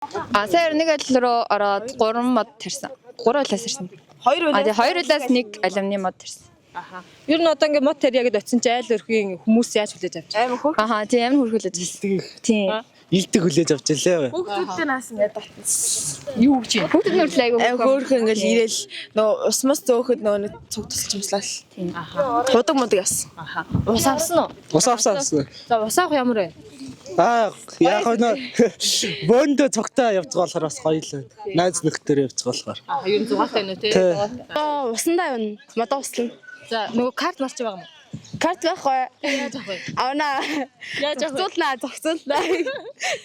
А сая нэг айл руу ороод 3 мод тарьсан. 3 айлаас ирсэн. Хоёр А тэгээ хоёр айлаас нэг алюминий мод тарьсан. Ер нь одоо ингээ мод тарья гэдээ очисон чи айл өрхийн хүмүүс яаж хүлээж авч байна? Амар хөр. Аха, тийм амар хөрхөлөж байсан. Тийм. Илдэг хүлээж авч илээ. Хүүхдүүдтэй наасан яа татсан. Юу гэж юм? Хүүхдүүд нь хүртэл айгүй Аим хөөрхөн ингээл ирээл нөө усмас зөөхөд нөө нэг цуг тусалж юмслал. Худаг мудаг яасан. Ус авсан уу? Ус авсан авсан. За ус авах ямар вэ? Аа яг нөө бөөндөө цогтой явж байгаа болохоор бас гоё л байна. Найз нөхдөр явж байгаа болохоор. Аа ер нь зугаатай нөө тий. Тий. Одоо усандаа явна. Модоо услана. За нөгөө карт марч байгаа юм уу? Карт байхгүй. Яаж авах вэ? Авна. Яаж авах вэ? Зогцуулнаа, зогцуулнаа.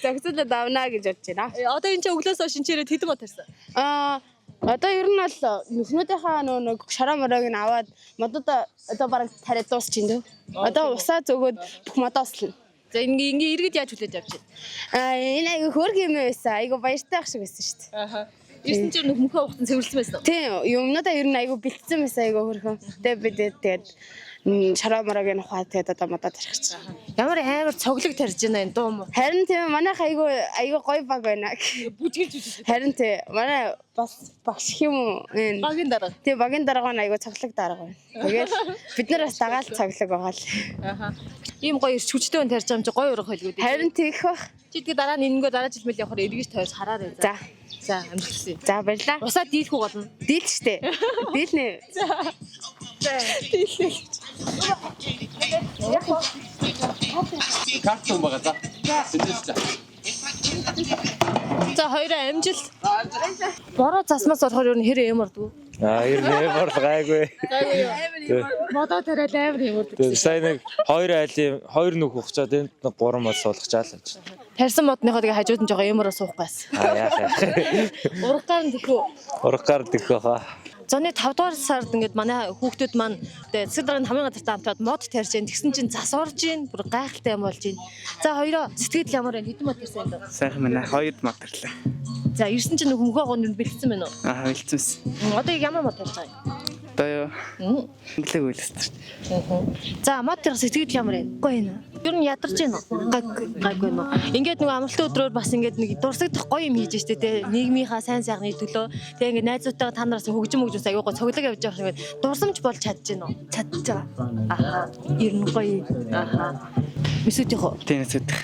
Зогцуулаад авна гэж бодож байна. Одоо энэ чинь өглөөсөө шинчээрээ хэдэн мод тарьсан? Аа одоо ер нь бол нөхнүүдийнхаа нөө нэг шороо мороог нь аваад модоо одоо бараг тариад дуусчихин дөө. Одоо усаа зөөгөөд бүх модоо услана. За ингээ ингээ иргэд яаж хүлээж авч байна? Аа энэ айгу хөөрхөн юм байсан. Айгу баяртай ах шиг байсан шүү дээ. Ааха. Ирсэн чинь нөх мөхөө ухтан цэвэрлсэн байсан уу? Тийм, юмнуудаа ер нь айгу бэлтсэн байсан айгу хөөрхөн. Тэгээ бид тэгээд шороо мороог нь ухаад тэгээд одоо модоо тарих чинь. Ямар амар цоглог тарьж байна энэ дуу мó. Харин тийм манайх айгу айгу гоё баг байна. Бүжгэлж бүжгэлж. Харин тий манай бас багш гэх юм уу энэ Багийн дарга. тий багийн дарга нь айгу цоглог дарга байна. Тэгэл бид нар бас дагаал цоглог байгаа л. Ааха. Ийм гоё ирч хүчтэй хүн тарьж байгаа юм чи гоё урах байлгүй дээ. Харин тийх бах. Чи тэгээ дараа нь энэнгөө дараа жил мэл явахаар эргэж тойрч хараарай. За. За амжилт хүсье. За баярлаа. Усаа дийлэх үү болно. Дийл штэ. Дийлнэ. Картон байгаа за. Сэндэж за. За хоёроо амжилт. Бороо засмаас болохоор ер нь хэр юм ордгоо. Аа ер нь ямар л гайгүй. Модоо тариал амар юм ордог. Тэгээ сайн нэг хоёр айлын хоёр нүх ухчаад энд нэг гурван мод суулгачаал гэж. Тарьсан модныхоо тэгээ хажууд нь жоохон юмроо суух байсан. Аа яах яах. Ургагаар нь тэхүү. Ургагаар тэхэх хаа. Зоны 5 дугаар сард ингээд манай хүүхдүүд маань тэгээ засаг дарганы хамгийн газартай хамтраад мод тарьж гин тэгсэн чинь зас орж гин бүр гайхалтай юм болж гин. За хоёроо сэтгэл ямар байна? Хэдэн мод тарьсан юм бэ? Сайхан байна. Хоёр мод тарлаа. За ирсэн чинь хөнгөө гоо нэр бэлдсэн байна уу? Аа бэлдсэн. Одоо яг ямар мод тарьж байгаа юм? Одоо юу? Мм. Инглиг үйлсэр. За мод тарих сэтгэл ямар байна? Гоё нэ. Ер нь ядарч гин үү? Гайгүй. Гайгүй нөө. Ингээд нөгөө амралтын өдрөөр бас ингээд нэг дурсагдах гоё юм хийж штэ тэ. Нийгмийнхаа сайн сайхны төлөө. Тэгээ ингээд найзуудтайгаа та нараас хөгжим хөгжимс аягүй гоё цоглог явж байгаа шиг ингээд дурсамж болж чадж гин үү? Чадж байгаа. Аха. Ер нь гоё. Аха. Мэсүүдийнх үү? Тийм сүдэх.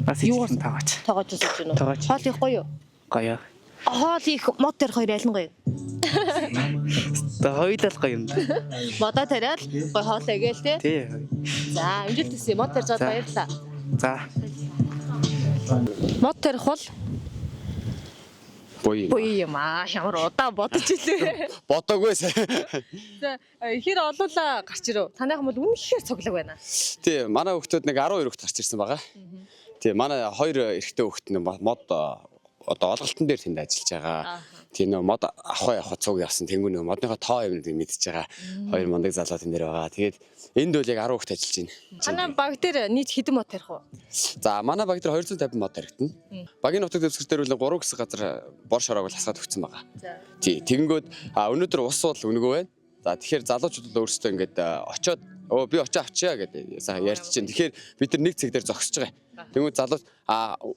Бас Юу ижилхэн тоогооч. Тоогооч үсэж гин үү? Тоогооч. Хоол их гоё юу? Гоё. Хоол их мод тарих хоёр аль нь гоё? Одоо хоёулаа л гоё юм да. Модоо тариад гоё хоол игээл тэ. Тий. За амжилт хүсье. Мод тарьж байгаад За. баярлалаа. За. Мод тарих бол Буй. буй юм аа. Ямар удаан бодож илээ. Бодоогүй сайн. За хэр олуулаа гарч ирв. Танайхан бол үнэхээр цоглог байна. Тий, манай хүүхдүүд нэг 12 хүүхд гарч ирсэн байгаа. Тий, манай хоёр эрэгтэй хүүхд нь мод одоо олголтон дээр тэнд ажиллаж байгаа. Тий, нөө мод авах явах цуг явсан. Тэнгүү нөө модныхоо тоо юм нэг мэдчихэж байгаа. Хоёр мундаг залуу тэн дээр байгаа. Тэгээд энд бол яг 10 хүүхд ажиллаж байна. Танай баг дээр нийт хэдэн мод тарих вэ? За, манай баг дээр 250 мод таригдана. Багийн нутаг дэвсгэр дээр бол 3 хэсэг газар бор шороог л хасгаад өгсөн байгаа. Тий, тэгэнгүүт өнөөдөр ус бол үнэгүй байна. За, тэгэхээр залуучууд бол өөрсдөө ингээд очоод өө би очоо авчия гэдэг сайхан ярьж чинь. Тэгэхээр бид нар нэг цэг дээр зогсож байгаа. Тэнгүүд залууч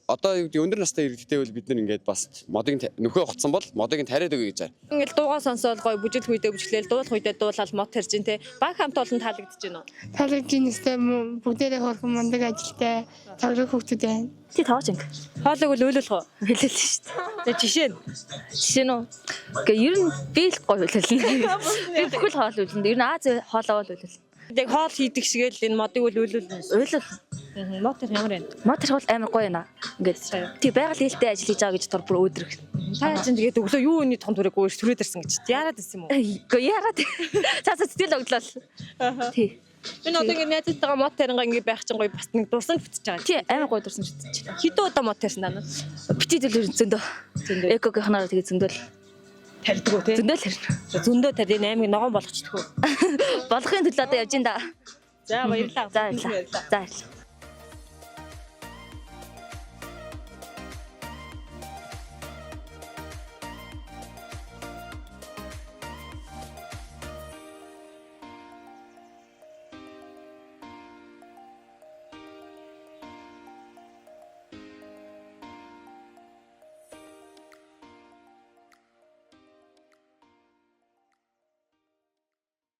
одоо юу гэдэг өндөр настай иргэдтэй бол бид нар ингээд бас модыг нөхөө ухцсан бол модыг нь тариад өгье гэж байна. Ингээл дуугаа сонсоол гоё бүжиглэх үедээ бүжиглээл дуулах үедээ дуулаад мод тарьж ин тэ. Баг хамт олон таалагдж байна уу? Таалагдж өстэй бүгдээрээ хөрхөн мундаг ажилтай цоглог хүүхдүүд байна. Тий тоогооч инг. Хоолойг бол өөлөх үү? Хэлэл шүү дээ. За жишээ нь Жишээ нь үү? Ингээ ер нь би л гоё үлэлнэ. Би бүхэл хоол үлэнэ. Ер нь Аз хоол авал үлэлнэ. яг хоол хийдэг шигээл энэ модыг бол өөлүүлнэ. Уйлал. Мод тарих ямар байна? Мод тарих бол амар гоё байна. Ингээд тий байгаль хэлтэй ажил хийж байгаа гэж тор бүр өөдрөг. Та чинь тэгээд өглөө юу үний том түрээгүй ш түрээд ирсэн гэж. Яарад ирсэн юм уу? Үгүй яагаад. Цаасаа сэтгэл огдлол. Тий. Энэ одоо ингэ найзтайгаа мод тарингаа ингэ байх чинь гоё бас нэг дурсамж бүтэж байгаа. Тий амар гоё дурсамж бүтэж. Хэдэн удаа мод тарьсан та нар? Бити төлөр зөндөө. Зөндөө. Экогийнхнаар тэгээ зөндөл. Тарьдаг уу те? Зөндөл тарина. Зөндөө тарь энэ аймгийг ногоон болгочдөг үү? Болгохын төлөө одоо явж ин да. За баярлалаа. За баярлалаа. За баярлалаа.